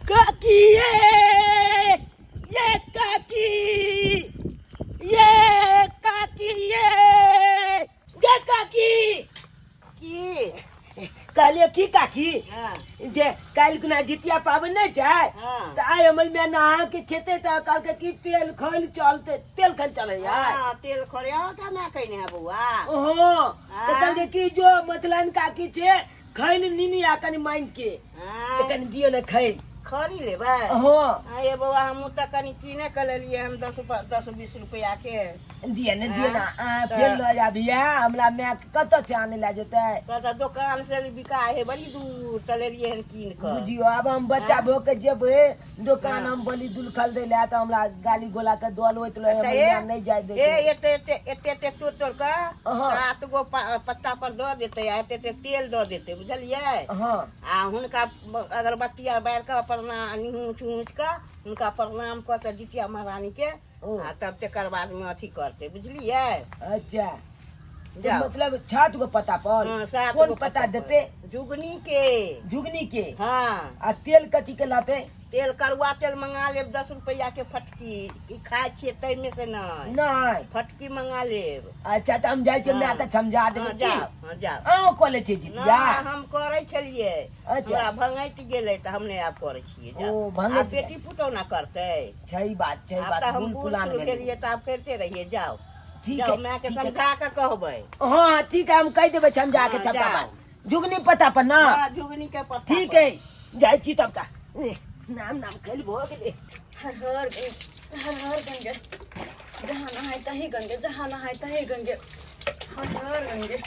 काकी ये ये काकी ये काकी ये ये काकी की कहलिए की काकी हाँ जे काल्हि खुना जितिया पाबनि नहि छै हाँ। तऽ आइ हमर माय नहा के खेते तऽ कहलकै कि तेल खैल चलते तेल खैल चलै यार हाँ, तेल खोरे का मैं कहने है बउआ ओहो तऽ हाँ। कहलकै कि जो मथलाइन काकी छै खैल नीनी आ कनि मांगि के हाँ, तऽ कनि दियौ ने खैल खरी लेबै हँ हाँ, ये बउआ हमहूँ तऽ कनि कीने के लेलियै हम दस रुपा 10-20 रुपया के। दिअ ने दिअ ने। हाँ, अहाँ तऽ फेर लऽ जाबियै हमरा माय के कतऽ छै आनै लए जेतै। तऽ दोकान से बिका है बड़ी दूर तऽ लेलियै हन कीन कऽ। बुझियौ आब हम बच्चा हाँ। भऽ के जेबै दोकान हाँ। हम बलि दुलखल दै लए तऽ हमरा गाली गोला के दल होइत रहै अच्छा हमर ए माय नहि जाय दै ए छै। एते एते एते एते तोड़ तोड़ कऽ हँ। सात गो पत्ता पर दऽ देतै आ एते एते तेल दऽ देतै बुझलियै। हँ। आ हुनका अगरबत्ती आर बारि कऽ प्रणाम निहुँच उहुँच कऽ हुनका प्रणाम कऽ के जितिया महारानी के ओ। आ तब तकर बाद में अथी करतै बुझलियै। अच्छा तऽ जाउ। मतलब सात गो पत्ता पर हाँ, सात कोन गो पत्ता पर। देतै? जुगनी के। जुगनी के। हाँ। आ तेल कथी के लतै? तेल करुआ तेल मंगा लेब 10 रुपया के फटकी, ई खाइ छियै ताहिमे से नहि। नहि। फटकी मंगा लेब। अच्छा तऽ हम जाइ छियै हाँ। माय के समझा देबै। हाँ, की जाउ, हाँ, जाउ। अहूँ कऽ लै छियै जितिया? नहि, हम करै छलियै। अच्छा। हमरा भंगैत गेलै तऽ हम नहि आब करै छियै। जाउ। ओ, भंगैत आब बेटी पुतोह ने करतै। छै बात, छै आब बात, तऽ हम बूढ़ बूढ़ पुरान सूढ़ भेलियै। भेलियै तऽ आब करिते रहियै। जाउ। ठीक जाउ है, माय के ठीक है। समझा कऽ कहबै। हाँ ठीक है, हम कहि देबै समझा के हाँ, सबटा जाउ। बात। जुगनी पता पर ना? हाँ, जुगनी के पत्ता ठीक पर। है, जाइ छी तब का। नाम नाम खेल भऽ गेलै। हर हर गंगे, हर हर गंगे, जहाँ नहाय तहीं गंगे, जहाँ नहाय तहीं गंगे, हर हर गंगे।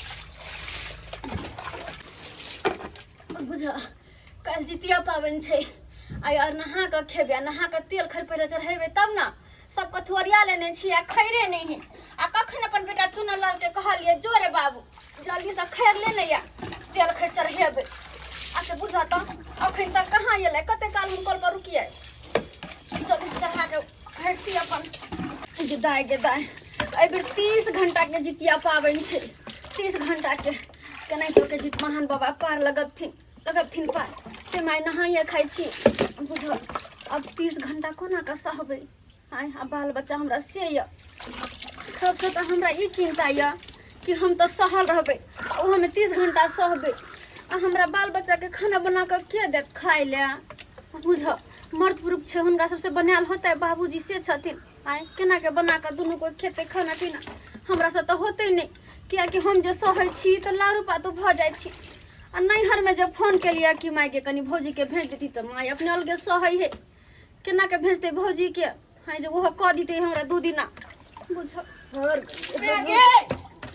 बुझ काल्हि जितिया पाबनि छै, आइ आर नहा कऽ खेबै आ नहा कऽ तेल खर पहिले चढ़ेबै तब ने। सब कथु ओरिया लेने छी आ खैरे नहि है। आ कखन अपन बेटा चुनन लाल के कहलिए जोरे बाबू जल्दी से खैर ले ने या तेल खैर चढ़ेबै। आ से बुझ तऽ अखन तक कहाँ एलै, कते काल हम कल पर रुकिए, जल्दी से चढ़ा के हटती अपन। गे दाय गे दाय, एहि बेर 30 घंटा के जितिया पाबनि छै, 30 घंटा के केनाहितो के जीत महान बाबा पार लगबथिन, लगबथिन पार। ते माय नहाइए खाइ छी। बुझ अब 30 घंटा कोना कऽ सहबै? आइ आ बाल बच्चा हमरा से यऽ सबसँ तऽ हमरा ई चिन्ता यऽ कि हम तऽ सहल रहबै, ओहोमे 30 घंटा सहबै आ हमरा बाल बच्चाके खाना बना कऽ के देत खाइ लए? बुझ मर्द पुरुष छै, हुनका सबसँ बनायल होतै? बाबूजी से छथिन, आइ केना के बना कऽ दुनू कोइ खेतै खाना पीना? हमरासँ तऽ होतै नहि, कियाकि हम जे सहै छी तऽ लारू पातू भऽ जाइ छी। आ नैहरमे जब फोन केलियै कि मायके कनि भौजीके भेज देती तऽ माय अपने अलगे सहै है, केना के भेजतै भौजीके? हाँ जे ओहो कऽ दितै हमरा 2 दिना। बुझ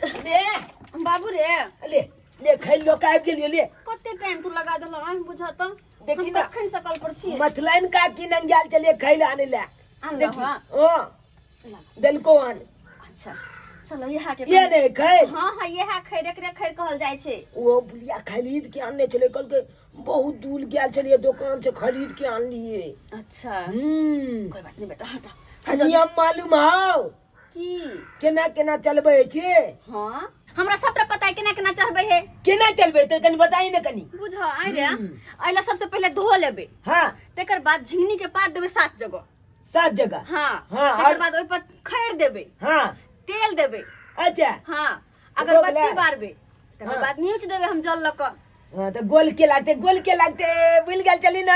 बाबू रे, ले ले खैल लो आबि गेलियो ले। कते टाइम तू लगा देलह? अहीं बुझ तऽ देखी हम ना। कखन सकल पर छियै। मथलाइन का की नंगाल चलिए खैल आने ले। आनलहुँ? देखी, हाँ देलको आन। अच्छा चलो यहाँ के ये नहीं खैल। हाँ हाँ ये खैर, एकरे खैर कहल जाइ छै। ओ बुढ़िया खरीद के आनने छलै, कहलकै बहुत दूर गेल छलियै दोकान से खरीद के आनलियै। अच्छा। कोई बात नहीं बेटा, हटा। आ नियम मालूम हौ? की? केना केना चलबै छै? हाँ हमरा सबटा पता है केना केना चढ़बै है। केना चलबै तऽ कनि बताई ने कनि। बुझ आइ रे, अइला सबसे पहिले धो लेबै। हाँ। तेकर बाद झिंगनी के पात देबै 7 जगह। 7 जगह? हाँ। हाँ, तेकर और- बाद ओहि पर खैर देबै। हाँ। तेल देबै। अच्छा। हाँ, तो अगरबत्ती गेलै? बारबै, तकर हाँ। बाद न्यूज देबै हम जल लऽ कऽ। हाँ तऽ गोल के लागते, गोल के लागते, भूल गेल चली ना।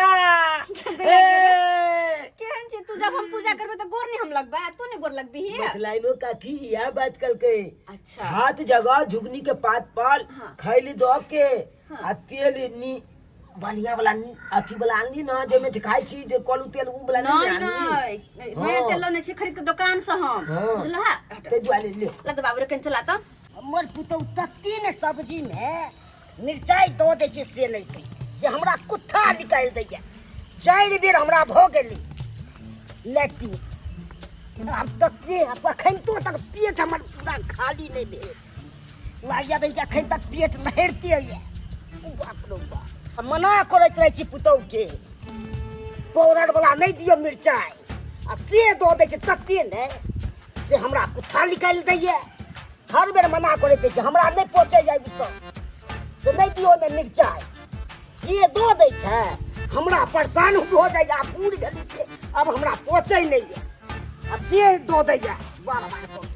ए! केहन छी तू? जब हम पूजा करबै तऽ गोर नहीं हम लगबै, तू नहीं गोर लगबी? मिथिलाइनो काकी इएह बात कलकै। अच्छा। 7 जगह झुगनी के पात पर हाँ। खैली दऽ के हाँ। आ तेल नी बढ़िया वाला अथी वाला आनली ना, जाहिमे जे खाइ छी जे कलू तेल उ वाला नहीं नहि आनली। नहीं, नया हाँ। तेल लने छी खरीद के दुकान से हम। हाँ। बुझलह? ताहि दुआरे ले। लग बाबू रे कनि चला तऽ। हमर पुतहु तते ने सब्जीमे मिरचाइ दऽ दै छै से नहि दै से हमरा कुत्था निकालि दैया। 4 बेर हमरा भऽ गेलै लैट्रिन, आब तते अखनितो तक पेट हमर पूरा खाली नहि भेल। लागैया तऽ अखन तक पेट लहरिते यऽ। बाप रौ बाप, मना करैत रहै छी पुतहुके पाउडर वाला नहि दियौ मिरचाइ, आ से दऽ दै छै तते ने से हमरा कुत्था निकालि दैया। हर बेर मना करैत रहै छै, हमरा नहि पचैया ओ सब, से नहि दियौ ओहिमे मिरचाइ, से दऽ दै छै। हमरा परेशान भऽ जाइए, बूढ़ भेली से आब हमरा पचै नहि यऽ, आ से दऽ दैए बार बार कऽ के।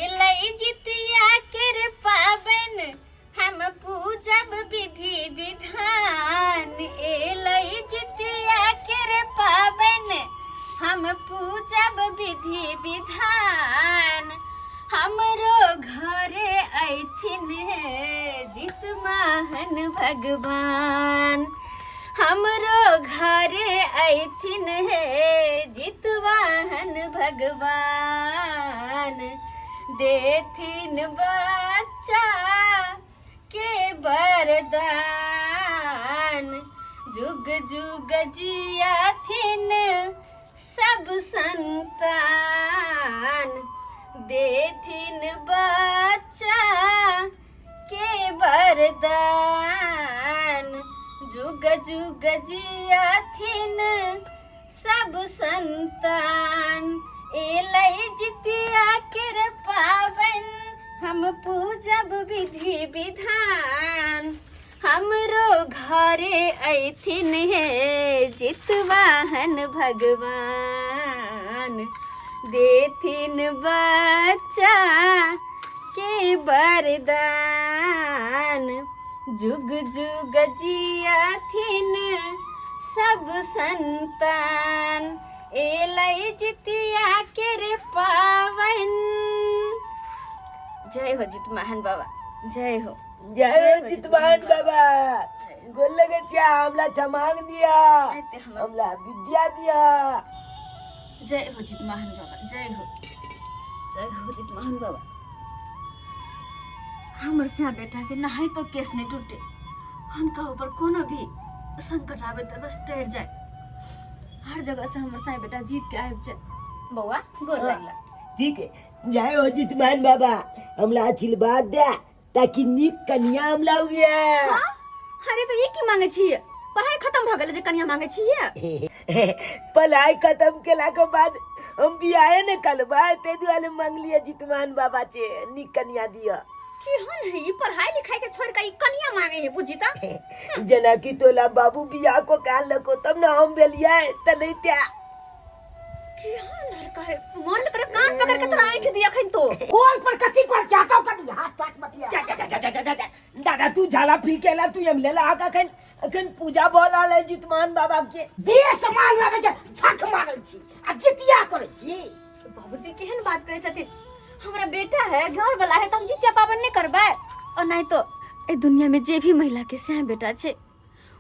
एलै जितिया केर पाबनि, हम पूजब विधि विधान। एलै जितिया केर पाबनि, हम पूजब विधि विधान। हमरो घरे अइथिन हे जितवाहन भगवान, हमरो घरे अइथिन हे जितवाहन भगवान। देथिन बच्चा के वरदान, जुग जुग जियाथिन सब संतान। देथिन बच्चा के वरदान, जुग जुग जियाथिन सब संतान। एलै जितिया केर पाबनि, हम पूजब विधि विधान। हमरो घरे अइथिन हे जितवाहन भगवान, देथिन बच्चा के वरदान, जुग जुग जियाथिन सब संतान। एलै जितिया केर पावन। जय हो जितवाहन बाबा, जय हो। जय हो जितवाहन बाबा। गोल लगे छिया, हमला चमांग दिया, एते हमला विद्या दिया। जय हो जितवाहन बाबा, जय हो, जय हो जितवाहन बाबा। हमर सिया बेटा के नहाय तो केस नहीं टूटे, हुनका ऊपर कोनो भी संकट आवे तो बस टहर जाए। हर जगह से हमर साई बेटा जीत के आबि जाए। बौआ गोर लगला। ठीक है, जय हो जितवाहन बाबा, हमला आशीर्वाद दे ताकि नीक कन्या हमला हुए। हाँ? अरे तो ये की मांगे छियै? पढ़ाई खत्म भ गेलै जे कन्या मांगे छियै? पढ़ाई खत्म केला के बाद हम बियाहे ने करबै, ताहि दुआरे मांगलियै जितवाहन बाबा से नीक कन्या दिअ। केहन है ई, पढ़ाई लिखाई के छोड़ के ई कन्या मांगे है बुझी त? जेना कि तोला बाबू बियाह को काल लको तब न हम भेलियै त नहीं त्या। केहन लड़का है, मन कर कान पकड़ के तोरा ऐंठ दिया खन तो। कोल पर कथी कर जाता कभी हाथ ताक मतिया। जा, जा, जा, जा, जा, जा, जा। दादा तू झाला पी के ला, तू हम लेला आका खन अखन पूजा बोल आले जितमान बाबा के। देश मान लावे के छक मारै छी आ जितिया करै छी। बाबूजी केहन बात करै छथिन, हमरा बेटा है, घर वाला है, त हम जितिया पाबनि नहीं करबै? और नहीं तो ए दुनिया में जे भी महिला के सह बेटा छे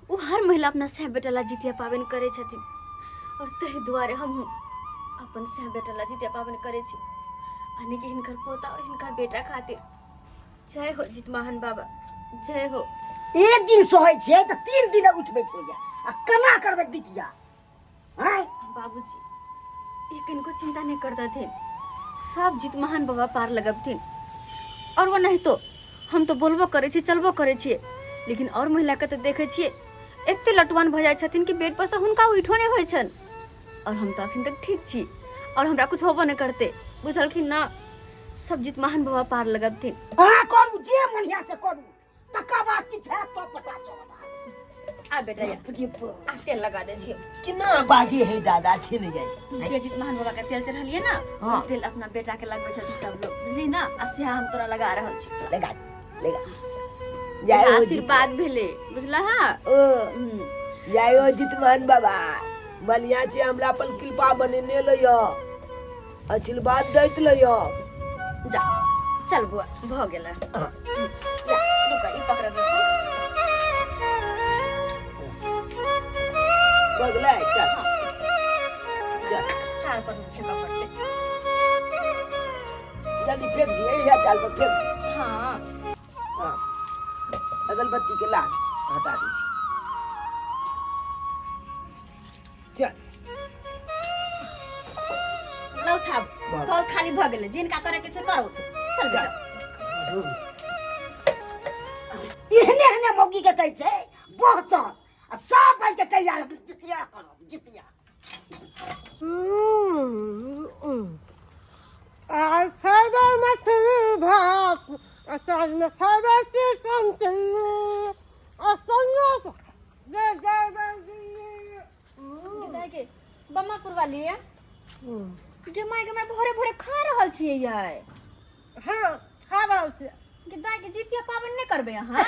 उ हर महिला अपना सह बेटा ला जितिया पाबनि करै छथिन, और तही दुआरे हम अपन सह बेटा ला जितिया पाबनि करै छी, यानी कि हिनकर पोता और हिनकर बेटा खातिर। जय हो जितवाहन बाबा, जय हो। एक दिन सहै छियै तऽ 3 दिन उठबै छियै, आ केना करबै जितिया? आँय? बाबूजी ये किनको चिंता नहीं करता थे, सब जितवाहन बाबा पार लगबथिन। और वो नहीं तो हम तो बोलबो करै छी, चलबो करै छियै, लेकिन और महिला के तो देखै छियै एते लटुआन भऽ जाइ छथिन कि बेड पर से हुनका उठो नहि होइ छनि, और हम तऽ अखन तक ठीक छी और हमरा कुछ होबो नहि करतै, बुझलखिन ना? सब जितवाहन बाबा पार लगबथिन। अहाँ करू जे बढ़िया से करू, तकर बाद किछु हैत तऽ पता चलत। आ बेटा या। बाप रे बाप। आ तेल लगा दे छियै। केना बाजे है दादा, छे नहि जाइ। जे जितवाहन बाबा के तेल चढ़लियै ना, हाँ। ओ तेल अपना बेटा के लगबै छथिन सब लोग, बुझली ना? आ सेहा हम तोरा लगा रहल छी। लगा लगा। जय हो आशीर्वाद भेलै, बुझला? हाँ। ओ। जय हो जितवाहन बाबा, बढ़िया छै, हमरा पर कृपा बनेने लैय, आशीर्वाद दैत लैय। जा चल बुआ, भऽ गेलै। हाँ। जा, रुक, ई पकड़ दे। भऽ गेलै, चल चल। चार पर में फेंकऽ पड़तै। जल्दी फेंक दिए, या चाल पर फेंक दिए। हाँ। हाँ, अगरबत्ती के ला हटा दै छी। चल लौ थाप, बाप। कल खाली भऽ गेलै, जिनका करे के छै करू। चल चल। बेटा। एहने एहने मौगी के कहै छै बहसत, आ सब भाई के तैयार जितिया करब जितिया। आइ खेबै मछली भात, आ साँझमे खेबै चिकन चिल्ली, आ संगे जे जेबै दिल्ली। के बम्मापुर वाली गे माय, गे माय, भोरे भोरे खा रहल छियै यै? हाँ, खा रहल छी। गे दाइ के, जितिया पाबनि नहि करबै अहाँ?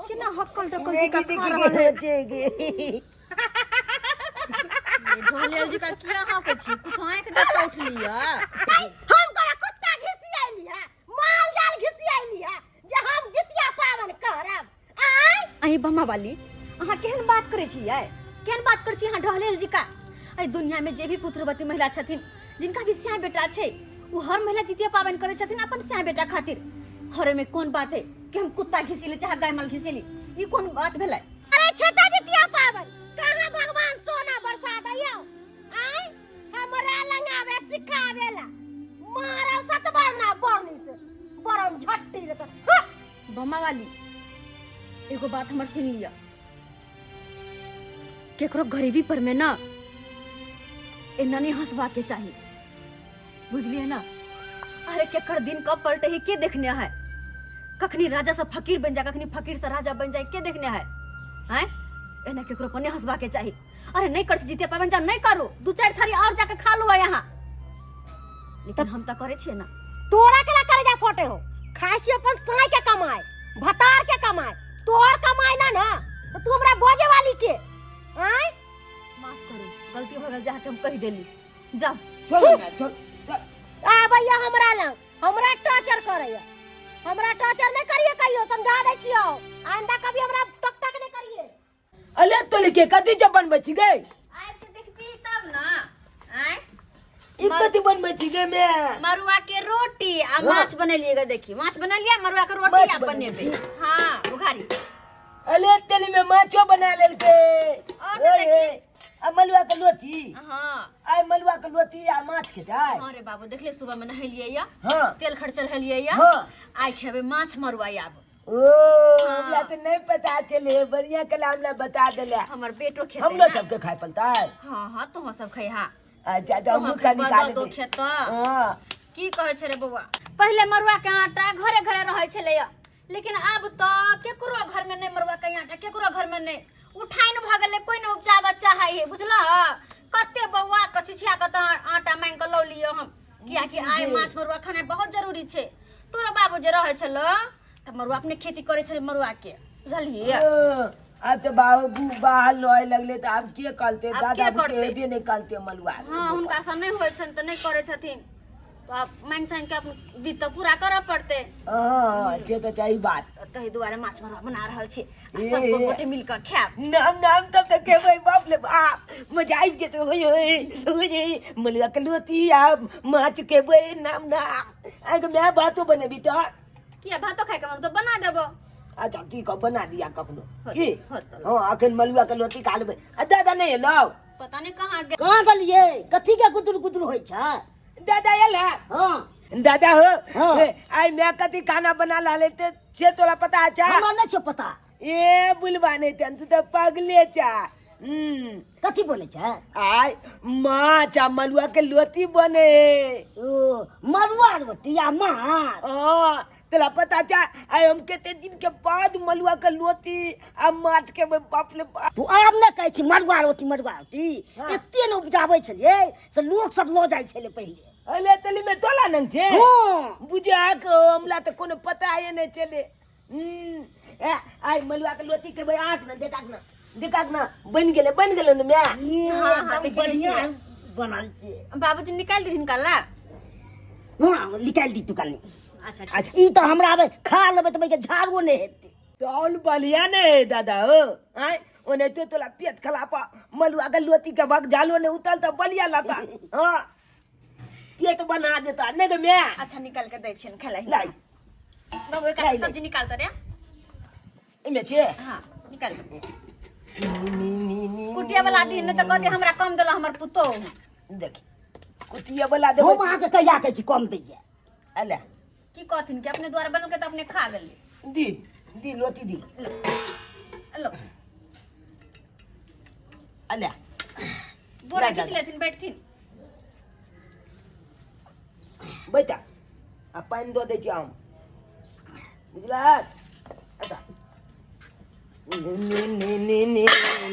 केना हक्कल टक्कल जी का खा रहल है? ये ढोलियल जी का किया हंसै छी? कुछ आँखि देख कऽ उठलियै। हम तोरा कुत्ता घिसियाइली है, माल जाल घिसियाइली है जे हम जितिया पावन करब? आय अहीं बम्मा वाली, अहाँ केहन बात करै छियै? केहन बात करै छी अहाँ ढहलेल जी का? एहि दुनिया में जे भी पुत्रवती महिला छथिन, जिनका भी स्याह बेटा छै, ओ हर महिला जितिया पाबनि करै छथिन अपन स्याह बेटा खातिर। हर में कोन बात है कि हम कुत्ता घिसेली चाहे गाय माल घिसेली? ई कोन बात भेलै? अरे छेता, जितिया पावन कहाँ भगवान सोना बरसा दैयो? आय हमरा लंगावे सिखावेला, मारब सतबरना बरनी से बरम झट्टी रे तो। बम्मा वाली, एगो बात हमर सुन लिअ। केकरो गरीबी पर में ना एना नहीं हंसबा के चाही, बुझलिए ना? अरे केकर दिन कब पलटे ही के देखने है? कखनी राजा से फकीर बन जाए, कखनी फकीर से राजा बन जाए, के देखने है? हैं, एना केकरो पर नहीं हंसबा के चाही। अरे नहीं कर जीते पाबनि जा, नहीं करू, दू चारि थारी और जाके खा लो यहाँ, लेकिन हम तो करे छियै ना। तोरा केला करे जा फोटे हो? खाइ छी अपन साई के कमाए, भतार के कमाए, तोहर कमाए ना ना तो तू हमरा बजे वाली के? आय माफ करू, गलती हो गेल जाके हम कहि देली, जाओ। चल ना, चल चल। आबैया हमरा लग, हमरा टॉर्चर करैया। हमरा टॉर्चर नहीं करिए, कहियो समझा दै छियो, आइंदा कभी हमरा टक टक नहीं करिए। अले तोली के, कथी जब बनबै छी गई? आबि के देखबी तब ना। आय ई कथी बनबै छी गे मैं? मरुआ के रोटी आ माछ बनेलिए। देखी, माछ बनेलिए, मरुआ के रोटी माछ आ बनेने बनेबे छी? हाँ, उघारी। अले तेली में माछो बना लेलकै। और ओए, देखी। आ मलुआ के लोथी। हाँ। आइ मलुआ के लोथी आ माछ खेतै? हाँ रे बाबू, देखलिए, सुबह में नहेलिए या तेल खर्च रहलिए या। आइ खेबे माछ मरुआ आब। ओ हमरा तऽ नहीं पता चले, बढ़िया कला हमरा बता देले। हमर बेटो खेतै हमरो ना। सबके खाय पड़तै? हाँ हाँ, तुहो सब खैहा। अच्छा, तऽ हमहूँ तुहो कनि खेबह, खा दो लेबै। खेत। हाँ। की कहै छै रे बौआ, पहिले मरुआ के आटा घरे घरे रहै छलैया, लेकिन आब तऽ केकरो घर में नहि मरुआ के आटा, केकरो घर में नहि। उठाइन भऽ गेलै, कोइ नहि उपजाबऽ चाहै है, बुझलह? कते बौआ के छिछिया के तऽ आटा मांगि कऽ लऽ लिअ हम, कियाकि आइ माछ मरुआ खानाइ बहुत जरूरी छै। तोरो बाबू जे रहै छलौ तऽ मरुआ अपने खेती करै छलै मरुआ के, बुझलियै? आब तऽ बाबू बाहर लय लगले तऽ आब के कहलते? आब दादा के बुते करतै? हेबे नहि कहलते मलुआ। हँ, हुनका सब नहि होइ छनि तऽ नहि करै छथिन, तऽ आब मांगि चांगि के अपन विध तऽ पूरा करऽ पड़तै। हँ, से तऽ सही बात। तऽ ताहि दुआरे माछ मरुआ बना रहल छी आ ए, सब ए। गोटे मिल कऽ खायब। नाम नाम, तब तऽ खेबै। बाप रे बाप, मजा आबि जेतै। होय होय होय होय, मलुआ के लोती आ माछ खेबै। नाम नाम, आइ माय भातो बनेबी तऽ? किया, भातो खाय के मन तऽ बना देबो। अच्छा ठीक है, बना दिया कखनो। होत- की होत। हाँ, अखन मलुआ के लोती खा लेबै। आ दादा नहि एलौ? पता नहीं कहाँ गेल। कहाँ गेलियै? कथी के गुदुर गुदुर होइ छै? दादा आयल है? हाँ। दादा हो। हाँ। ए, आइ मैं कथी खाना बना ला लेते से तोरा पता अच्छा? हमरा नहि छौ पता। ए बुलबा नहीं तन, तू तो पगले चा। कथी बोलै छै? आइ माछ आ मलुआ के लोती बने। ओ मरुआ रोटी आ माछ? हाँ, तोरा पता छा, आइ हम कते दिन के बाद मलुआ के लोती आ माछ के, बाप रे बाप। तू आब ने कहै छी मरुआ रोटी, मरुआ रोटी। हाँ। एते ने उपजाबै छलियै से लोक सब लऽ जाइ छलै पहिले। अले तली में तोला नंग छे? हाँ। बुझा के हमरा तऽ कोनो पता ये नहीं चले। ए, आइ मलुआ के लोती के भाई, आँख न देखाक न देखाक न, बनि गेलै, बनि गेलै ने my? ये हाँ, हाँ, एकदम देखने बढ़िया छियै। बनल छै। बाबूजी निकालि देथिन काला। हाँ, निकालि दी तू कनी। अच्छा। अच्छा। ई तऽ हमरा आबै खा लेबै तऽ भाई झाड़ुओ नहि हेतै। तौल बढ़िया ने है दादा हो। आय ओनाहिते तोला पेट खलापा मलुआ के लोती के भग झालो ने उतल तऽ बढ़िया लगा। हाँ, पेट बना देता नहीं गे my? अच्छा, निकाल के दै छियनि खेला। लाई। बाबू, एक लाई, सब्जी निकाल तऽ रे। एमे छे? हाँ, निकाल। नी नी नी नी। कुटिया वाला दिन नहि तऽ कहते हमरा कम देला हमर पुतोह। देखी, कुटिया वाला देबै। हम अहाँके कहिया कहै छी कम दैया? अले की कहथिन कि अपने द्वारा बनल के तऽ अपने खा गेली। दी दी, लोती दी। लो लो। अले बोरा ला, खींच ला। लेथिन, बैठथिन। बैठा आ पानि दऽ दै छी हम। बुझलक अच्छा ने ने ने ने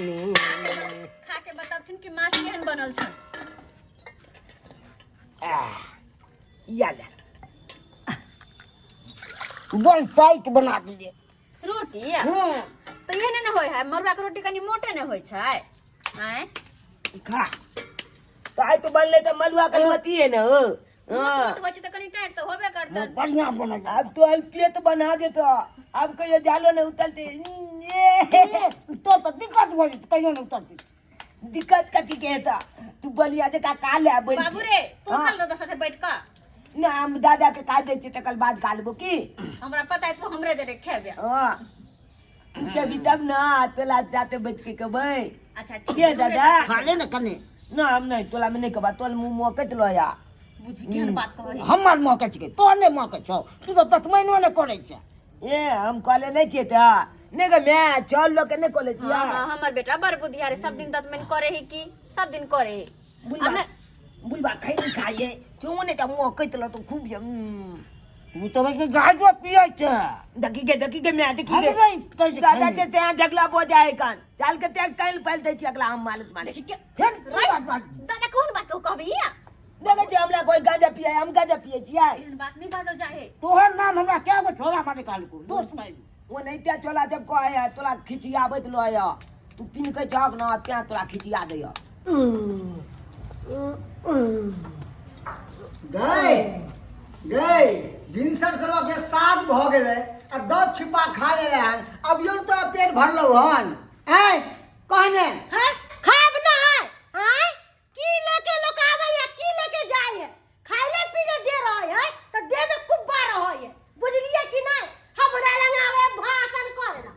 ने खा के बताबथिन कि माछ केहन बनल छन आह, या ले बड़ टाइट बना दिए रोटी तऽ एहने ने होइ है मरुआ के रोटी कनि मोटे ने होइ छै आँय खा तो आइ तो बनले तऽ मलुआ के रोटी है ने हो मोट हाँ मोट होइ छै तऽ कनि टाइट तऽ होबे करतन बढ़िया बनल अब तो अल्पियत बना देतो अब कहियो जालो ने उतलते ये तो तऽ दिक्कत भऽ जेतै कहियो नहि उतरतै दिक्कत कथी के हेता तू बलिया जका का ले बैठ बाबू रे तू हाँ। खा दादा साथे बैठ कऽ ना हम दादा के का दै छियै तकर बाद खा लेबो की हमरा पता है तू हमरे जरे खेबे हाँ तू खेबी तब ना तोला जाते बैठ के कहबै अच्छा ठीक के है, हमरे दादा? साथे खा ले ने कने ना हम नहीं तोला में नहीं कहबा तोल मुंह मोकत लो या बुझी केहन बात कहै हमर मौका छिकै तोहर नहि मौका छौ तू तऽ 10 महीनो नहि करै छै ए हम कहले नहीं छियै तऽ नहीं गे मैं चल लो के नहीं कहले छियै हाँ हाँ हमर बेटा बड़ बुधियार है सब दिन दतमैन करे है की सब दिन करे है बुलबा हमे बुलबा खाइ नहीं खाइए चो ने त मोकत लो तो खूब जे तू तऽ वैसे गाजो पियै छै देखी के मैं देखी हम के नहि कहै छै दादा खाइ से त्या झगड़ा हो जाए कान चाल के त्या कान फैल दै छी अगला हम मालूम माने देखी के फेर की बात बात दादा कौन बात को कहबी या देखै छी हमरा कोई गांजा पिए हम गांजा पिए छियै एहन बात नहीं बाजल जाहे तोहर नाम हमरा क्या गो छोरा मारे कालको दोस्त भाई ओ नहीं त्या चोला जब कहे है तोरा खिचियाबैत लय तू पिन के छक न त्या तोरा खिचिया दैय गए गए भिनसर से लऽ के 7 भऽ गेलै आ 10 छिपा खा लेले हन अभियो ने तोरा पेट भरलौ हन आँय कहने हैं खाब ना है आय की लेके लोग आवे है की लेके जाए है खाइले पीले दे रहे है तो दे में कुब्बा रहे है बुझलिए कि नहीं हमरा लंग आवे भाषण करे ना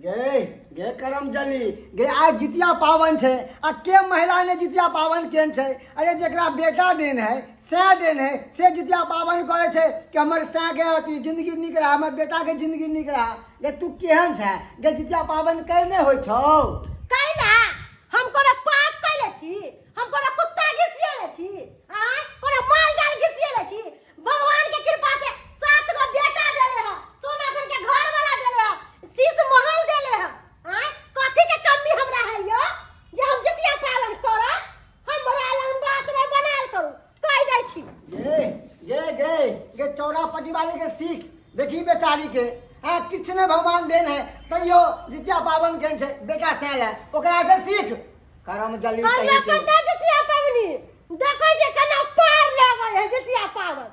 गे गे करम जली गे आज जितिया पावन छै आ के महिला ने जितिया पावन केन छै अरे जकरा बेटा देन है सै देन है से जितिया पावन करे छै कि हमर सै के अथी जिंदगी नीक रहा हमर बेटा के जिंदगी नीक रहा गे तू केहन छै गे जितिया पावन करने होइ छौ कैला हम कोनो पाप कैले छी हम कोनो कुत्ता घिसियेले छी आय कोनो माल जाल घिसियेले छी भगवान के कृपा से सात गो बेटा देले ह सोना सन के घर वाला देले ह शीश महल देले ह आय कथी के कमी हमरा है यो जे हम जितिया पालन करब हमरा लग बात नहीं बनायल करू कह दै छी गे गे गे गे चौरा पट्टी वाले के सीख देखी बेचारी के हाँ किछु नहि भगवान देन है तैयो जितिया पावन केहन छै बेटा सैल है ओकरा से सीख करम जली करबे कहीं के करता जितिया पाबनि देखै छै केना पार लगै है जितिया पाबनि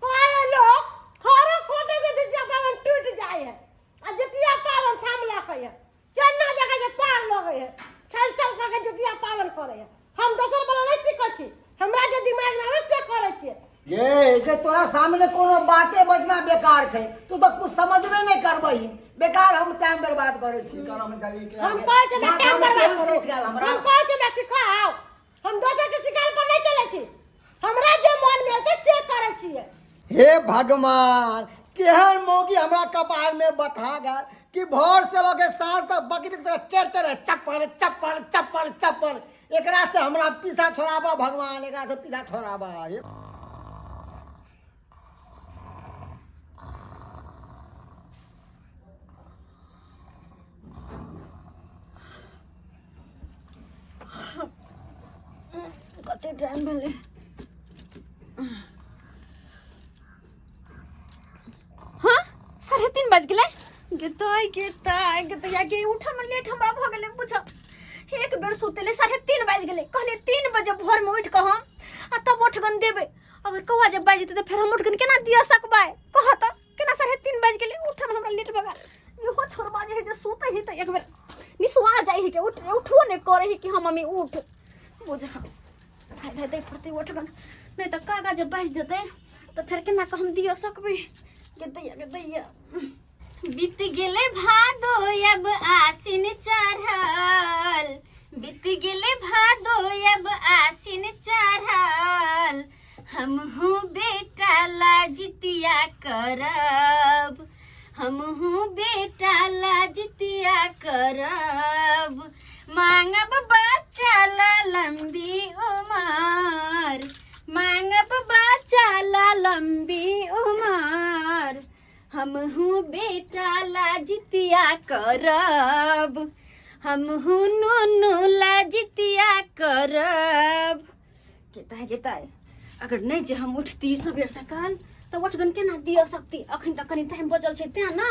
कहै लोग खरो खोटे से जितिया पाबनि टूटि जाइ है आ जितिया पाबनि थाम लकै है केना देखै छै पार लगै है चल चल कऽ के जितिया पाबनि करै है हम दोसर वाला नहि सीखै छी हमरा जे दिमाग मे आबै से करै छियै ये जे तोरा सामने कोनो बाते बजना बेकार छै तू तऽ कुछ समझबे नहि करबही बेकार हम टाइम बर्बाद करै छी करम जली के हम आगे। कहै छी ना माथा टाइम मे बर्बाद तेल करू सटि गेल हमरा हम कहै छी ना सिखाओ हम दोसर के सिखायल पर नहि चलै छी हमरा जे मन मे औतै से करै छियै हे भगवान केहन मौगी हमरा कपार में बथा गेल कि भोर से लऽ के साँझ तक बकरी के तरह चढ़ते रहे चप्पल चप्पल चप्पल चप्पल एकरा से हमरा पीछा छोड़ाबा भगवान एकरा से पीछा छोड़ाबा हे कते टाइम भेलै हाँ 3:30 बज गेलै गेतै गेतै गेतै या गे उठऽ में लेट हमरा भऽ गेलै बुझ एक बेर सुतेले 3:30 बाजि गेलै कहलियै 3 बजे भोर में उठि कऽ हम आ तब उठगन देबै अगर कौआ जब बाजि जेतै तऽ फेर हम उठगन केना दिअ सकबै कह तऽ केना 3:30 बाजि गेलै उठऽ में हमरा लेट भऽ गेल इहो छोड़बा जे है जे सुतै है तऽ एक बेर निसुआ जाइ है के उठ उठबो नहि करै है कि हम मम्मी उठ बुझ धाय धाय दै पड़तै उठगन नहि तऽ कागा जे बाजि जेतै तऽ फेर केना कऽ हम दिअ सकबै गे दैया गे दैया बीत गेलै भादो अब आसिन चढ़ल बीत गेलै भादो अब आसिन चढ़ल हमहूँ बेटा ला जितिया करब हमहूँ बेटा ला जितिया करब मांगब बच्चा ला लंबी उमर मांगब बच्चा ला लंबी उमर हमहूँ बेटा ला जितिया करब, हमहूँ नुनू ला जितिया करब। केता केता अगर नहीं जे हम उठती सबेर सकाल तऽ ओठगन केना दिअ सकती? अखन तऽ कनि टाइम बचल छै तें ना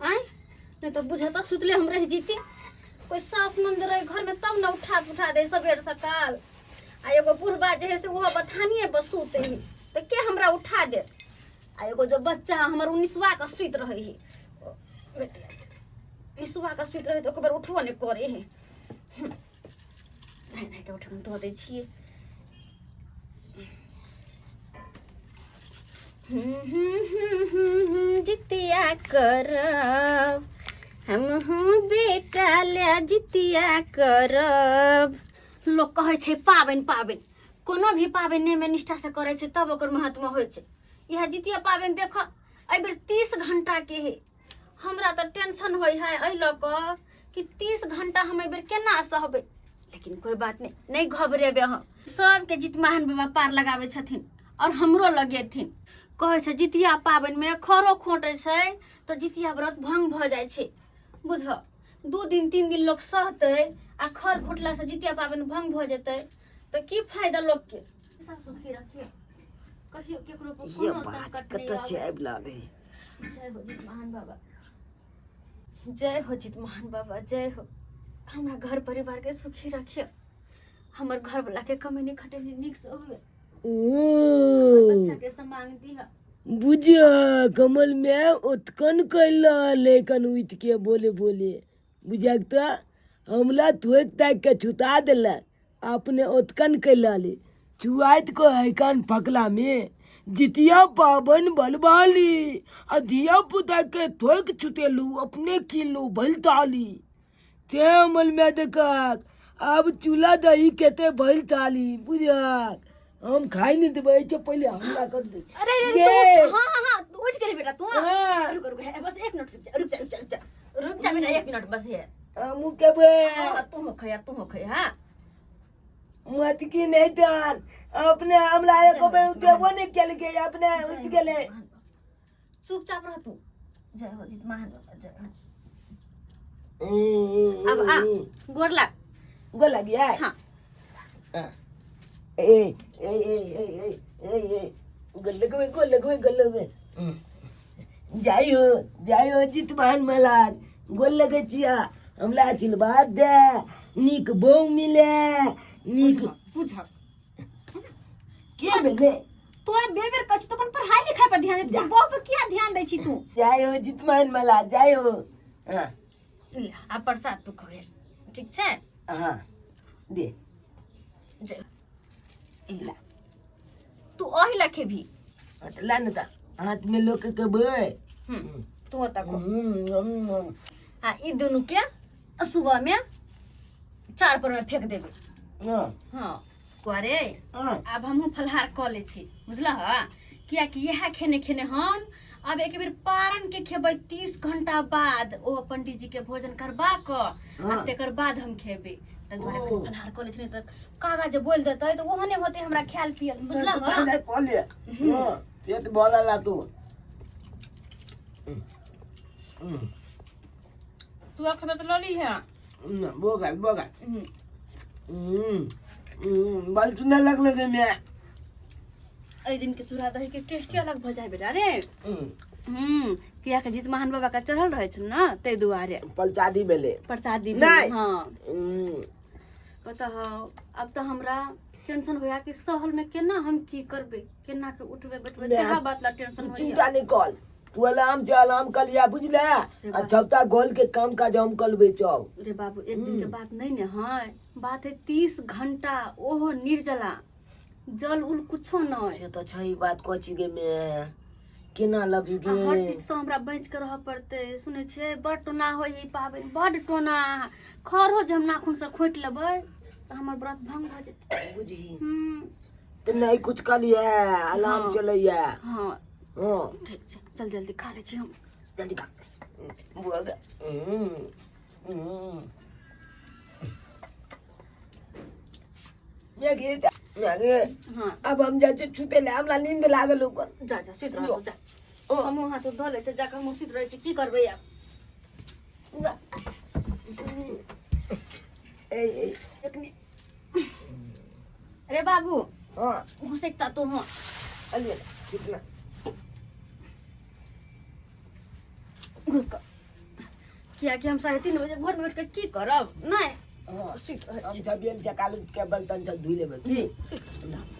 आँय, नहीं तऽ बुझ तऽ सुतले हम रहि जीती। कोई सास नंद रहे घर में तब ना उठा उठा दे सबेर सकाल। आ एगो बुढ़बा जे है से ओहो बथानिए पर सुते है तऽ के हमरा उठा देत? आ एगो जो बच्चा हमर उनिसवा के सुति रहे है, बेटी निसुआ के सुति रहे तऽ ओकर बेर उठबो नहि करे है। नहीं नहीं के उठन धो दै छियै। जितिया करब हमहूँ बेटा ले जितिया करब। लोक कहै छै पाबनि पाबनि, कोनो भी पाबनि में निष्ठा से करै छै तब ओकर महत्व होइ छै। इएह जितिया पाबनि देख, एहिबेर 30 घंटा के है। हमरा तऽ टेंशन होइ है एहि लऽ कऽ कि 30 घंटा हम एहिबेर केना सहबै, लेकिन कोई बात नहीं, नहीं घबरेबै हम। सबके जितमाहन बाबा पार लगाबै छथिन और हमरो लगेथिन। कहै छै जितिया पाबनिमे खरो खोंटै छै तऽ जितिया व्रत भंग भऽ जाइ छै। बुझ 2 दिन 3 दिन लोक सहतै आ खर खोटलासँ जितिया पाबनि भंग भऽ जेतै तऽ की फायदा लोकके? सुखी रखिए, कहियो केकरो पर ये कोनो बात संकट नहि कतऽ आबै। छै आबि लागै। जय हो जितमहान बाबा, जय हो जितमहान बाबा, जय हो। हमरा घर परिवार के सुखी रखिए, हमर घर वाला के कमेनी खटेनी नीक से हुए, बच्चा के सम्मान दिह। बुझ कमल में उत्कन कैल लेकिन उठ के बोले बोले बुझक तो हमला थोक ताक के छुता देलक, अपने उत्कन कैल ले चुआत को हैकान फकला में जितिया पावन बलबाली आ धिया पुता के थोक छुतेलू अपने किलू भलताली। ते अमल में देखक अब चूल्हा दही केते भइल ताली। बुझक हम खाई नहीं देबै से पहले हमला कर दे। अरे अरे ये। तू, हाँ हाँ हाँ, तू उठ गेली बेटा तू। हाँ। रुक रुक, है, बस 1 मिनट रुक जा रुक जा रुक जा रुक जा रुक जा बेटा, 1 मिनट बस है। हमू के बे। हाँ, हाँ, तू हो खया, तू हो खया, हाँ। मत की नहीं दान अपने हमला एक बे उठेबो नहीं केल के अपने उठ गेले। चुपचाप रह तू। जय हो जितमान बाबा, जय हो। अब आ गोर लाग। गोर लग गया। हाँ। ए ए ए ए ए ए ए गोर लगवे, गोर लगवे, गोर लगवे। जाय हो, जाय हो जितमान महाराज, गोर लगे छिया। हमरा आशीर्वाद दे, नीक बहू मिले, नीक बुझ के भेलै? तोरा बेर बेर कहै छी तू अपन पढ़ाई लिखाई पर ध्यान दे, तू बहू पर किया ध्यान दै छी तू? जाय हो जितमान महाराज, जाय हो। हाँ। ले, आ प्रसाद तू खोए, ठीक छै? हाँ दे। जय। ला तू ओहि ला खेबही। हाँ, तऽ ला ने तऽ हाथ में लोक के बै। तू ओतऽ खो। आ ई दुनू के सुबह में चार पर में फेंक देबै। हाँ। हाँ करे। हाँ। आब हमहूँ फलहार कऽ लै छी, बुझलह? कियाकि इएह खेने खेने हम आब एक बेर पारन के खेबै 30 घंटा बाद, ओ पंडीजी के भोजन करबा कऽ आ हाँ। तेकर बाद हम खेबै। ताहि दुआरे ओ। कनि फलहार कऽ लै छी, नहि तऽ कागा जे बोलि देतै तऽ ओहने होतै हमरा खायल पियल, बुझलह? कऽ ले, हाँ, पेट भरल ला तू। तू आब खेबै तऽ लऽ लीहे। Bogle Bogle. बड़ सुंदर लगले रे मैं। एहि दिन के चूड़ा दही के टेस्टे अलग भऽ जाइ बेटा रे। किया के जितमहान बाबा के चढ़ल रहै छनि ने, ताहि दुआरे प्रसादी भेलै। प्रसादी नहि। भेलै, हाँ। पता हौ, अब तऽ हमरा टेंशन होया कि सहल में केना हम की करबै, केना के उठबै बैठबै, नहि, तेहा बात ला टेंशन तू होइया। चिंता नहीं कर, तू आराम से आराम कर लिया बुझले, आ सबटा गोल के काम काज हम करबै चल। रे बाबू, एक दिन के बात नहीं ने है, बात है 30 घंटा, ओहो निर्जला, जल उल कुछो नहीं। से तऽ छै बात, कहै छी गे मैं केना लबी आ हर गे? चीज से हमरा बचि के रहऽ पड़तै। सुनै छियै, बड़ टोना होइ है ई पाबनि, बड़ टोना। खरो जे हम नाखून से खोटि लेबै तऽ हमर व्रत भंग भऽ जेतै। बुझही तऽ नहीं कुछ कलिए, आराम हाँ। चलैया। हाँ। हाँ। ठीक छै, चल जल्दी खा लै छी हम। जल्दी खा बुआ गे। Maggi Maggi. हाँ। अब हम जाइ छी सुतै लए, हमरा नींद लागल ओकर। जा जा, सुति रह तू, जा। हमहूँ हाथ धो लै छी जाकऽ हमहूँ सुति रहै छी की करबै आब। ए ए अरे बाबू हाँ घुसकता तू हाँ अलिए कितना घुस कऽ कियाकि हम 3:30 बजे भोरमे उठि कऽ की करब नहि हाँ सुति रहै हम सब गेल चकालू के बर्तन सब धुइ लेबै की सुति रहू।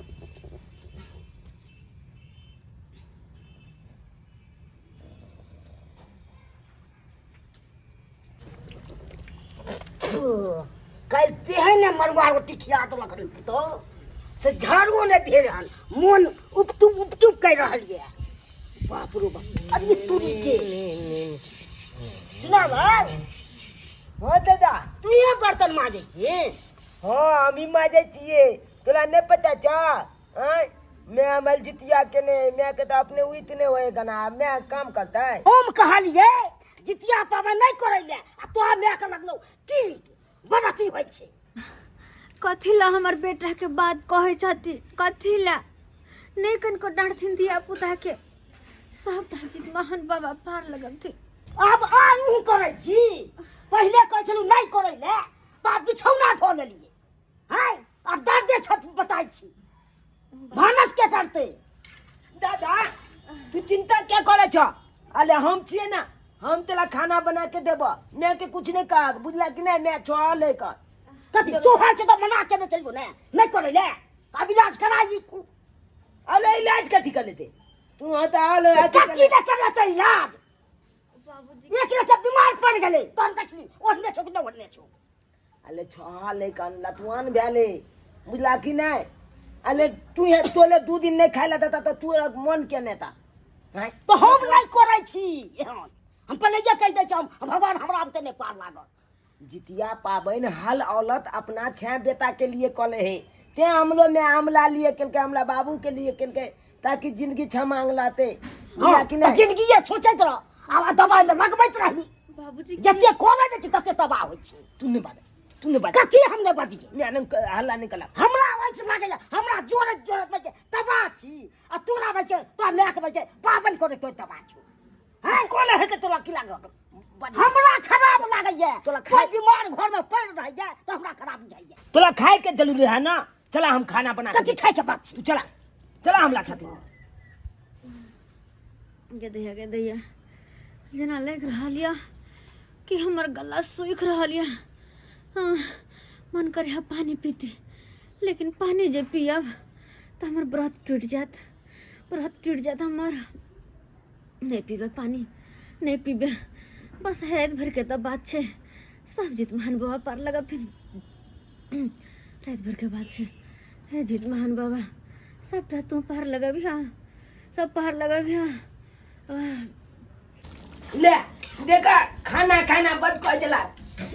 काल्हि तेहन ने मरुआ रोटी खिया देलक रे पुतहु से झाड़ुओ नहि भेल हन मोन उपटुप उपटुप करि रहल यऽ बाप रो बाप अरे तुरी के सुना लाल हाँ दादा तू ये बर्तन माजै छी हाँ हम ही माजै छियै तोरा नहि पता छौ आँय मैं अमल जितिया के नहीं मैं के तो अपने उइत नहीं होएगा ना मैं काम करता है हम कहलिए जितिया पाबनि नहि करै ले आ तोरा माय के लगलौ की बड़ अथी होइ छै। कथी ला हमर बेटा के बात कहै छथि कथी ला नहि कनको डाँटथिन धिया पुता के सब जित महान बाबा पार लगबथिन। आब अहूँ करै छी पहिले कहै छलहुँ नहि करै ले तऽ आब बिछौना धो लेलियै हैं आब दर्दे छठ बताइ छी भानस के करते। दादा तू चिंता क्या करे छ अरे हम छियै ना हम तोरा खाना बना के देबो मैं के कुछ नहीं कह बुझला कि नहीं मैं छोड़ लेकर कथी सोहर छै तऽ मना केने चलियो ने नहीं करै ले आब इलाज कराई। अरे इलाज कथी कर लेते तू हाँ तो आल अथी कर कथी ने करते इलाज एक रहे बीमार पड़ गेलै तहन देखली ओढ़ने छौ कि नहि ओढ़ने छौ। अरे छोड़ा लेकर लतवान भेले बुझला कि नहीं अरे तू हे तोले 2 दिन नहीं खाए ला देता तो तू मन के नेता हैं? तो हम नहीं करै छी एहन हम पहिले जे कहि दै छी हम भगवान हमरा आब नहि पार लागल। जितिया पाबनि हल औलत अपना छे बेटा के लिए कले है ते हमलो में आमला लिए केलकै हमरा बाबू के लिए केलकै ताकि जिंदगी छ मांग लाते हाँ, कि तऽ नहीं जिंदगी सोचैत रह आब दबाई में लगबैत रही बाबूजी जते करै दै छी तते तबाह होइ छै। तू नहीं बाज तू नहीं बाज कथी हम नहि बजियै मैं नहीं हल्ला नहीं कला हमरा वंश लागैया हमरा जोरत जोरत बजे तबाह छी आ तोरा बजे तोरा मायके बजे पाबनि करै तो तबाह छौ। हैं कोन हेतै तोरा की लागल हमरा खराब लागैया तोरा कोई बीमार घर में पड़ि रहैया तऽ हमरा खराब बुझाइया। तोरा खाए के जरूरी है ना चला हम खाना बना कथी खाए के बात छी तू चला चला हमला छथि गे दैया गे दैया जेना लागि रहल यऽ कि हमर गला सूखि रहल यऽ। हाँ, मन करे है पानी पीती लेकिन पानी जे पियब तऽ हमर व्रत टूटि जायत व्रत टूटि जायत हमर। नहीं पीबे पानी नहीं पीबे बस राति भर के तऽ बात छै सब जीत महान बाबा पार लगबथिन राति भर के बात छै। हे जीत महान बाबा सबटा तू पार लगबिह सब पार लगबिह। ले देखा खाना खाना बद कह देला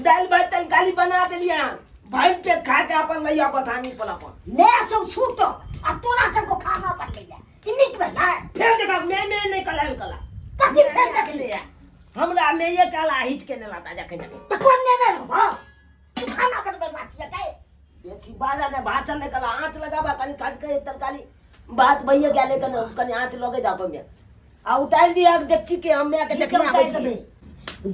दाल भात तरकारी बना देलियै हन भाई पे खा के अपन लैया बथानी पर अपन मैं सब छूट आ तोरा कनको खाना बनबै ई नीक भेलै। फेर देखा मैं मैं नहीं कला कला कथी फेर देखली हमरा में ये कला हिच के नेला ताजा के जाके तऽ कोन नेने रहबो तू खाना बनबै वाला छियै के बेची बाजा ने भाषण ने कला आँच लगाबा कनी काट के तरकारी बात भइए गेले कने कनी आँच लगे जातो में आ उतार दिया देखছি के हम के देखने आबै छी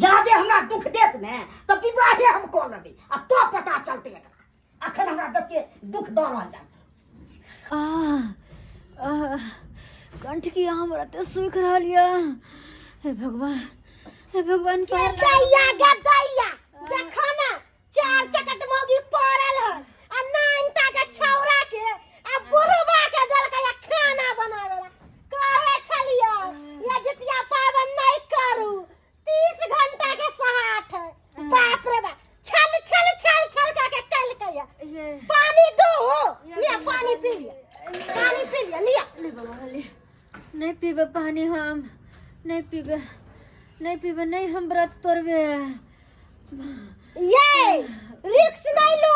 जादे हमरा दुख देत ने तऽ विवाहे हम कऽ लेबै आ तो पता चलतै एकरा अखन हमरा देख के दुख दऽ रहल जा। आ कंठ की हमरा तऽ सूखि रहल यऽ। हे भगवान हे भगवान पार दैया गे दैया देखो ना 4 चकट मौगी पड़ल है आ नानटा के छौरा के आ बुढ़बा के देलकै या खाना बनावे ला कहे छलियै या जितिया पाबनि नहीं करू 30 घंटा के सहाठ है बाप रे बाप छल छल छल छल का के कलकै या पानी दो लिया पानी पी लिया पानी पी लिया लिया ले बाबा ले नहीं पीबे पानी हम नहीं पीबे नहीं पीबे नहीं हम व्रत तोड़बे। ये रिक्स नहीं लू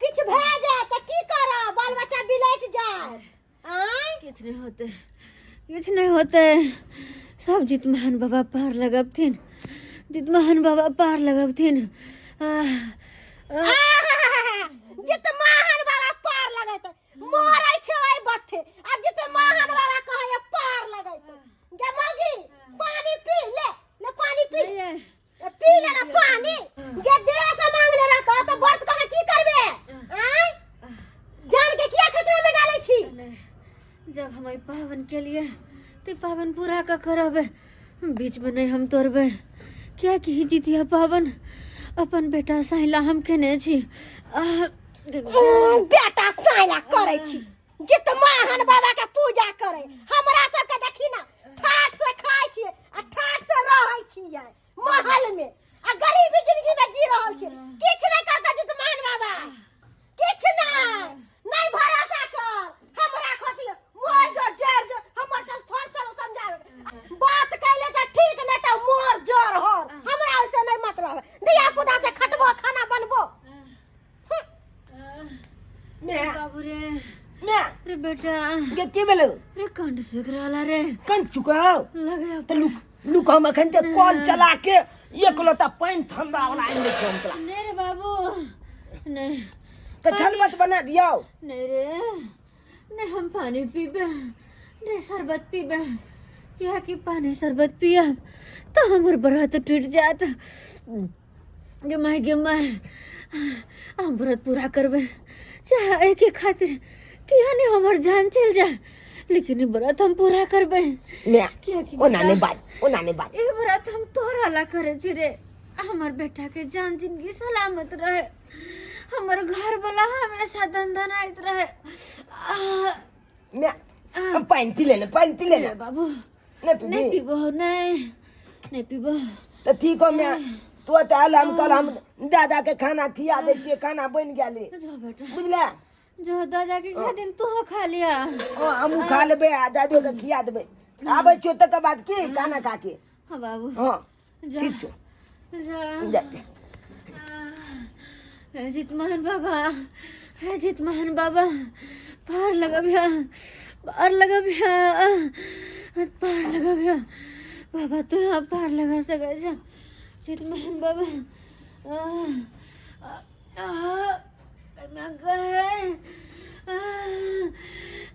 किछ भए जाए त की करब बाल बच्चा बिलट जाए आय किछ नहीं होते किछ नहीं होते सब जीत महान बाबा पार लगबथिन जीत महान बाबा पार लगबथिन। जित महान बाबा पार लगैत मरै छै ओइ बथे आ जित महान बाबा कहै पार लगैत गे मौगी पानी पी ले, ले पानी पी। नहीं है। ए, पी ले ना पानी। गे देह से मांगले रहतो तो व्रत क के की करबे? आय जान के किया खतरा में डाले छी? नहीं, जब हम एहि पावन के लिए तो पावन पूरा का करब, बीच में नहीं हम तोड़बे, कियाकि ई जितिया पावन अपन बेटा साइला हम केने छी। आह, बेटा साइला करै छी, जित महान बाबा के पूजा करे। हमरा सबके देखी ना, ठाठ से खाय छियै आ ठाठ से रहै छियै महल में, आ गरीबी जिंदगी में जी रहल छियै। किछु नहि करता जित महान बाबा, किछु नहि। नहि भरोसा कर हमरा खातिर, मोर जो जर जो हमर कल फर चलो समझावे बात कैले त ठीक, नहीं त मोर जोर हर। हमरा ओइसे नहीं मतलब है, धिया पुता से खटबो, खाना बनबो। मैं बाबू रे। मैं रे बेटा। गे की भेलो? रे कंठ सुख रहला रे। कंठ चुकाओ लगे त लुक लुक, हम अखन ते कल चला के एक लोटा पानि ठंडा वाला आनि दै छियौ हम तोरा। नहीं रे बाबू, नहीं। त शरबत बना दियौ। नहीं रे नहीं, हम पानी पीबे नहीं, शरबत पीबे, किया कि पानी शरबत पिया तो हमर व्रत टूट जात। गे माय, गे माय, हम व्रत पूरा करबे, चाहे एके खातिर किया नहीं हमर जान चल जाए, लेकिन ई व्रत हम पूरा करबे। मैं किया कि ओना नहीं बेटा, बाज, ओना नहीं बाज। ई व्रत हम तोहरा ला करे छी रे, हमर बेटा के जान जिंदगी सलामत रहे, हमर घर वाला हमेशा दनदनाइत रहे। आह, मैं हम पानि पी लेने, पानि पी लेने। रे बाबू। नहीं पीबी? नहीं पीबो, नहीं, नहीं पीबो। तऽ ठीक हो मैं, तू तऽ आयल, हम कल हम दादा के खाना खिया दै छियै, खाना बनि गेलै। जो बेटा। बुझले? जो दादा के खा दिन, तू खा लिया। हँ, हमहूँ खा लेबै आ दादो के खिया देबै। आबै छियौ तकर बाद की, खाना खा के। हाँ बाबू। हँ। जा। ठीक छौ। जा। जा। हे जितमोहन बाबा, हे जितमोहन बाबा, पार लगबिया, पार लगबिया, पार लगबिया बाबा, तू यहाँ पार लगा सकै छ जितमोहन बाबा।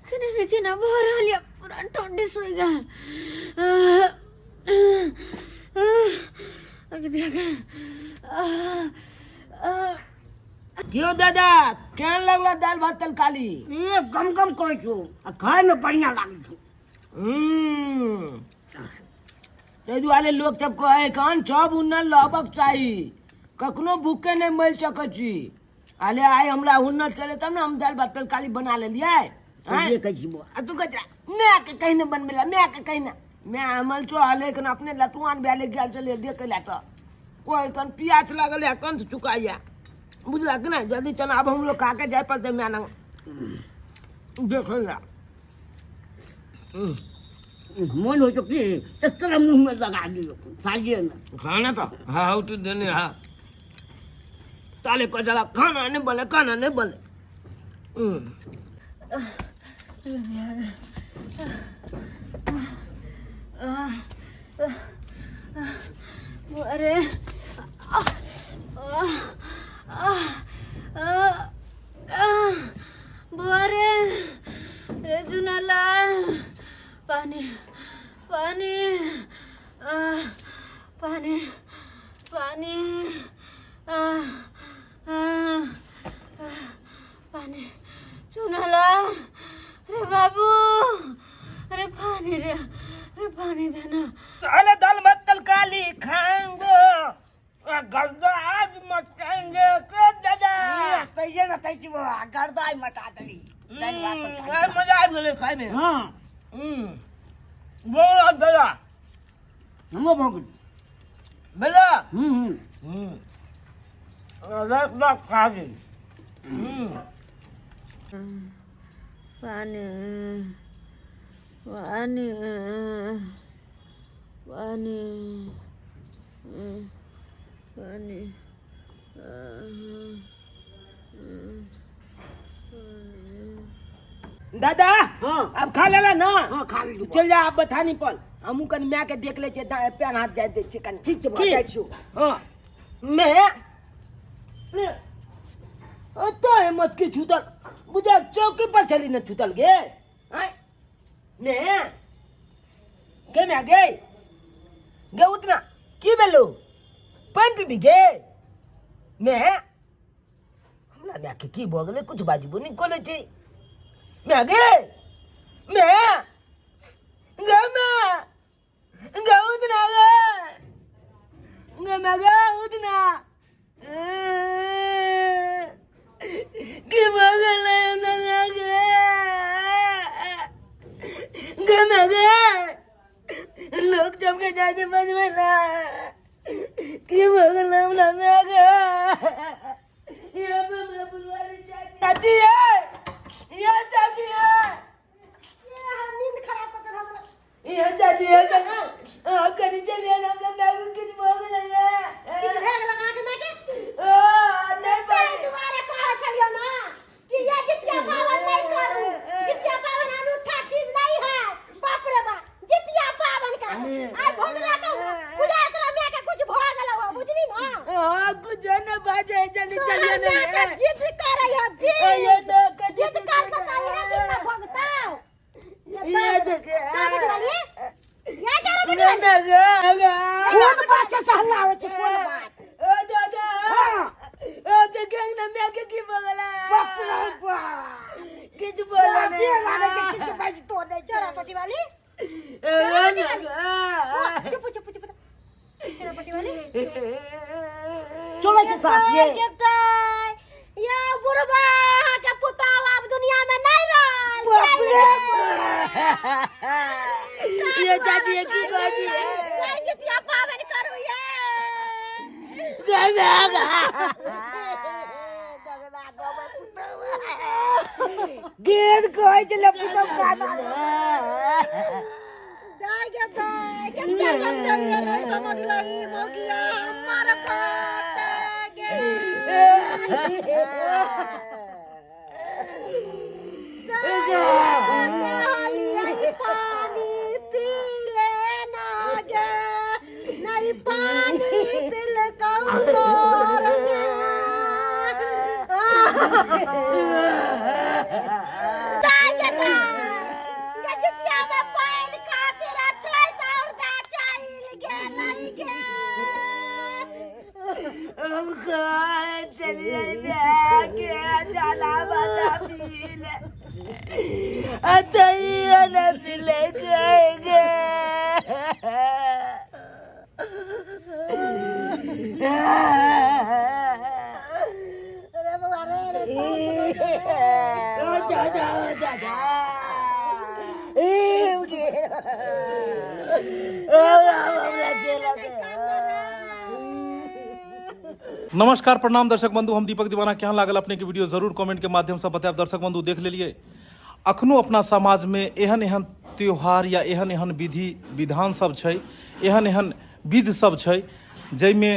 केना ने केना भऽ रहल यऽ, पूरा ठंडी सोइ गेल। क्यों दादा, केहन लगल दालि भात तरकारी? ए गम गम कहै छौ आ खायमे बढ़िआँ लागै छौ। ताहि दुआरे लोक सब कहै कन सब हुनर रहबाक चाही, कखनो भूखे नहि मरि सकै छी। अरे आइ हमरा हुनर चले तब ने हम दालि भात तरकारी बना लेलियै। सहिए कहै छी बौआ। आ तू कहै छह माय के कहीं ने बनबै ला, माय के कहीं ने। माय हमर छौ लेकिन अपने लटुआन भए गेल छलै देखै लए तऽ कोइ कन पियास लागल या कंठ चुकाइया, बुझलक कि नहि? जल्दी चल, आब हमरो खा के जाय पड़तै माय लग देखै लए। मन होइ छौ कि एकरा मुँहमे लगा दियौ खाइए ने। खाना तऽ हाँ हौ तू देने हाँ ताले कह खाना नहीं बने, खाना नहीं बने। अरे बुआ रे, रे चुनालाल, पानी, पानी, पानी, पानी, पानी, चुनालाल रे बाबू रे, पानी रे, रे पानी देना। अरे दाल भात तरकारी खाएंगे, गर्दा आज मचाएंगे के दादा। कहिए ने कहै छी बौआ, गर्दाइ मटा देली दालि भात तरकारी। मजा आबि गेलै खायमे। हँ। बोल दादा। हमरो भऽ गेल। भेलै? हूँ हूँ। रात खा गेल। पानी, पानी, पानी, पानी। दादा। हाँ। अब खा लेला ना? हाँ, खा लेलहुँ। चल जा अब बथानी पर, हमहूँ कनि माय के देख लै छियै, पैर हाथ जाय दै छियै कनि। ठीक छै बौआ, की? जाइ छियौ। हाँ मैं ओतो हिम्मत की छूतल बुझा चौकी पर छली न छूतल गे आँय मैं गे माय गे गे उतना की भेलो पानि पीबी गे मैं हमरा मायके की भऽ गेलै किछु बाजबो नहि करै छै माय गे माय गे माय गे उतना गे गे माय गे उतना की भऽ गेलै हमरा माय गे गे माय गे लोक सबके जाइ छै बजबै लए की भऽ गेलै हमरा माय गे चाची ये ये चाची ये ये नींद खराब कऽ के धऽ देलक। ये चाची ये चाची हाँ कनी चलिए ना हमरा माय के किछु भऽ गेलै ये किछु भए गेलक अहाँके मायके? आ, नहि ताहि दुआरे कहै छलियौ ने कि ये जितिया पाबनि नहि करू। जितिया पाबनि अनूठा चीज नहि है। बाप रे बाप, जितिया पाबनि का आइ भोजरा के पूजा तोरा माय के कुछ भऽ गेलौ हँ, बुझली ने? हाँ कुछ न बाजे चली तोहर चलिए माय ना के जिद करै हँ, ये जिद। ना कथी जिद कर सकै है कि ना भोगतौ? ये देखे चल बेटी वाली। ये चल बेटी ना वाली। ना गे गे कोन बात से हल्ला होइ छै कोन बात ओ दादा हाँ। ओ देखे ना मैं के की बगला बाप रे बाप किछ बोला साफे लागै छै किछु बाजितो नहि छै चोरा पटी वाली। नहीं चुप चुप चुप। चोरा पटी वाली। चलै छै सास ये जेतै या बुढ़बा अहाँके पुतहु आब दुनिया में नहीं रहल बाप रे ये चाची ये की कहै छी नहीं जितिया पाबनि करू ये गेल कहै छलै पुतहु काना दाय गे दाय केते समझलियै नहीं समझलै मौगिया हमर बात गे पानी पी लेना गे नहीं पानी पिल कौर जितिया में पानि खातिर अछैत और दा चलि गेलै गे हम कहाँ चलिए के चला बता पीले अतइयो न मिले गए रे बौआ रे रे ओ दादा ओ दादा ओ हमरा केलक नमस्कार प्रणाम दर्शक बंधु हम दीपक दीवाना केहन लागल अपने के वीडियो जरूर कमेंट के माध्यम से बतायब दर्शक बंधु देख लेलिए अखनो अपना समाज में एहन एहन त्योहार या एहन एहन विधि विधान सब छै एहन एहन विध सब छै जाहिमे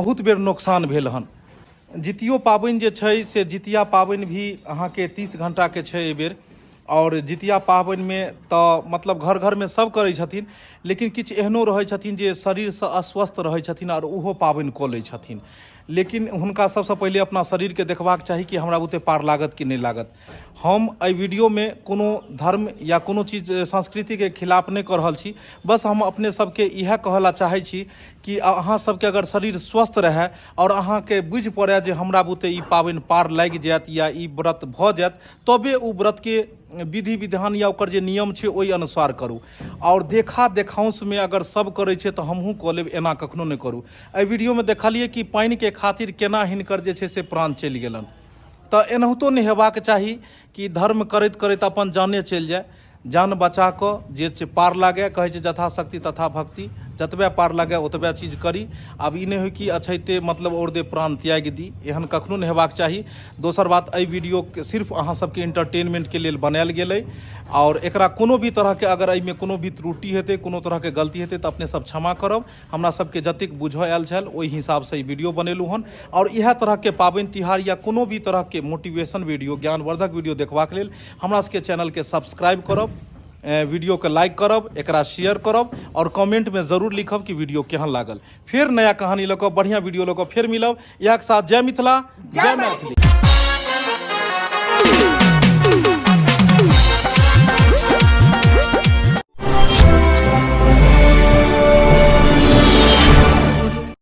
बहुत बेर नोकसान भेल हन जितियो पाबनि जे छै से जितिया पाबनि भी अहाँके 30 घण्टाके छै एहिबेर आओर जितिया पाबनिमे तऽ मतलब घर घरमे सब करै छथिन लेकिन किछु एहनो रहै छथिन जे शरीरसँ अस्वस्थ रहै छथिन आओर ओहो पाबनि कऽ लै छथिन लेकिन हुनका सबसँ पहिले अपना शरीरके देखबाक चाही कि हमरा बुते पार लागत कि नहि लागत हम एहि वीडियोमे कोनो धर्म या कोनो चीज संस्कृतिके खिलाफ नहि कऽ रहल छी बस हम अपने सबके इएह कहऽ लए चाहै छी कि अहाँ सबके अगर शरीर स्वस्थ रहए आओर अहाँके बुझि पड़ए जे हमरा बुते ई पाबनि पार लागि जायत या ई व्रत भऽ जायत तबे ओ व्रतके विधि विधान या ओकर जे नियम छै ओहि अनुसार करू आओर देखा देखाउँसमे अगर सब करै छै तऽ हमहूँ कऽ लेब एना कखनो नहि करू एहि वीडियोमे देखलियै कि पानिके खातिर केना हिनकर जे छै से प्राण चलि गेलनि तऽ एनाहितो नहि हेबाक चाही कि धर्म करैत करैत अपन जाने चलि जाय जान बचा कऽ जे छै पार लागए कहै छै यथाशक्ति तथा भक्ति जतबे पार लागए ओतबे चीज करी आब ई नहि होइ कि अछैते मतलब और दे प्राण त्यागि दी एहन कखनो नहि हेबाक चाही दोसर बात एहि वीडियोके सिर्फ अहाँ सबके एंटरटेनमेंटके लेल बनायल गेल अइ आओर एकरा कोनो भी तरहके अगर एहिमे कोनो भी त्रुटि हेतै कोनो तरहके गलती हेतै तऽ अपने सब क्षमा करब हमरा सबके जतेक बुझऽ आयल छल ओहि हिसाबसँ ई वीडियो बनेलहुँ हन आओर इएह तरहके पाबनि तिहार या कोनो भी तरहके मोटिवेशन वीडियो ज्ञानवर्धक वीडियो देखबाक लेल हमरा सबके चैनलके सब्सक्राइब करब वीडियोके लाइक करब एकरा शेयर करब आओर कमेंटमे जरूर लिखब कि वीडियो केहन लागल फेर नया कहानी लऽ कऽ बढ़िआँ वीडियो लऽ कऽ फेर मिलब इएहके साथ जय मिथिला जय मैथिली।